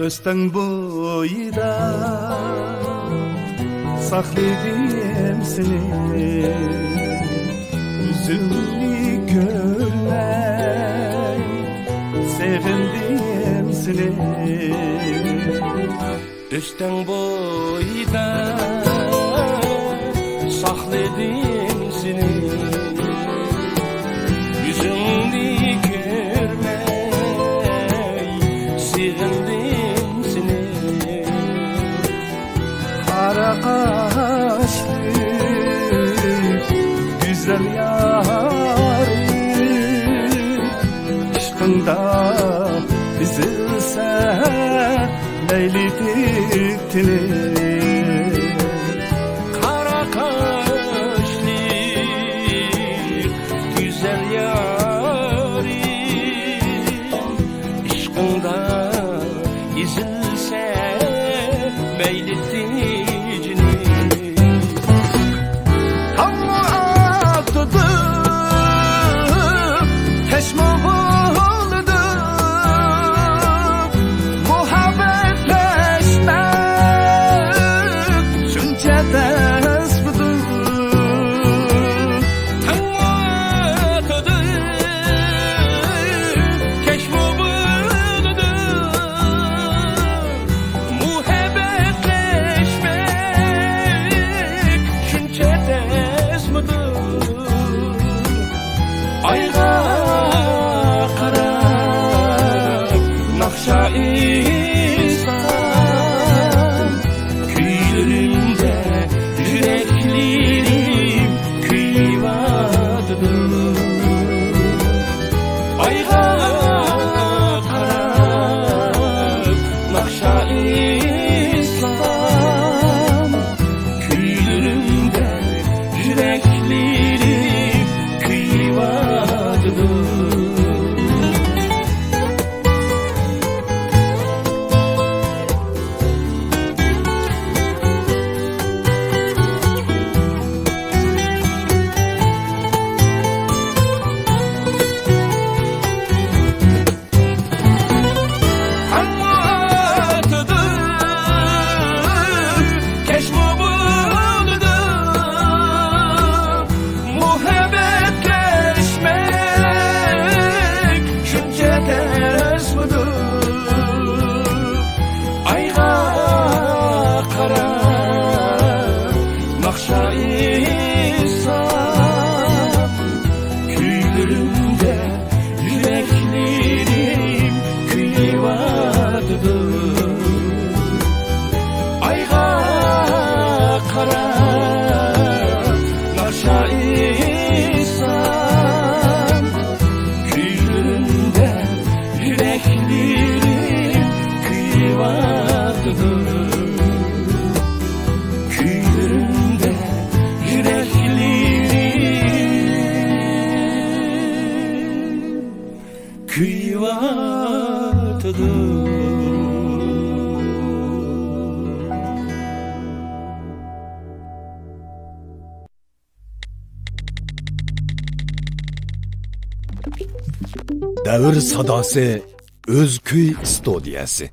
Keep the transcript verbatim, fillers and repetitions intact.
ئۆستەڭ بويىدا ساقلىدىم سېنى، يۈزۈڭنى كۆرمەي سېغىندىم سېنى. ئۆستەڭ بويىدا ساقلىدىم سېنى، يۈزۈڭنى كۆرمەي سېغىندىم سېنى. قارا قاشلىق گۈزەل يارىم، ئىشقىڭدا ئېزىلسە مەيلى تىك تىنىم. قارا قاشلىق گۈزەل يارىم، ئىشقىڭدا ئېزىلسە مەيلى تىنىم. تاڭمۇ ئاتىدۇ، كەچمۇ بولىدۇ، مۇھەببەتلەشمەك شۇنچە تەسمىدۇ. تاڭمۇ ئاتىدۇ، كەچمۇ بولىدۇ، مۇھەببەتلەشمەك شۇنچە تەسمىدۇ. ئايغا قاراپ ناخشا ئېيتسام، كۈيلىرىمدە يۈرەكلىرىم كۆيۈۋاتىدۇ. ئايغا قاراپ ناخشا ئېيتسام، كۈيلىرىمدە يۈرەكلىرىم كۆيۈۋاتىدۇ. تاڭمۇ ئاتىدۇ، كەچمۇ بولىدۇ، مۇھەببەتلەشمەك شۇنچە تەسمىدۇ. ئايغا قاراپ ناخشا ئېيتسام، كۈيلىرىمدە يۈرەكلىرىم كۆيۈۋاتىدۇ. ئايغا قاراپ ناخشا ئېيتسام، كۈيلىرىمدە يۈرەكلىرىم كۆيۈۋاتىدۇ. كۈيلىرىمدە يۈرەكلىرىم كۆيۈۋاتىدۇ. دەۋر ساداسى، ئۆز كۈي ئىستۇدىيەسى.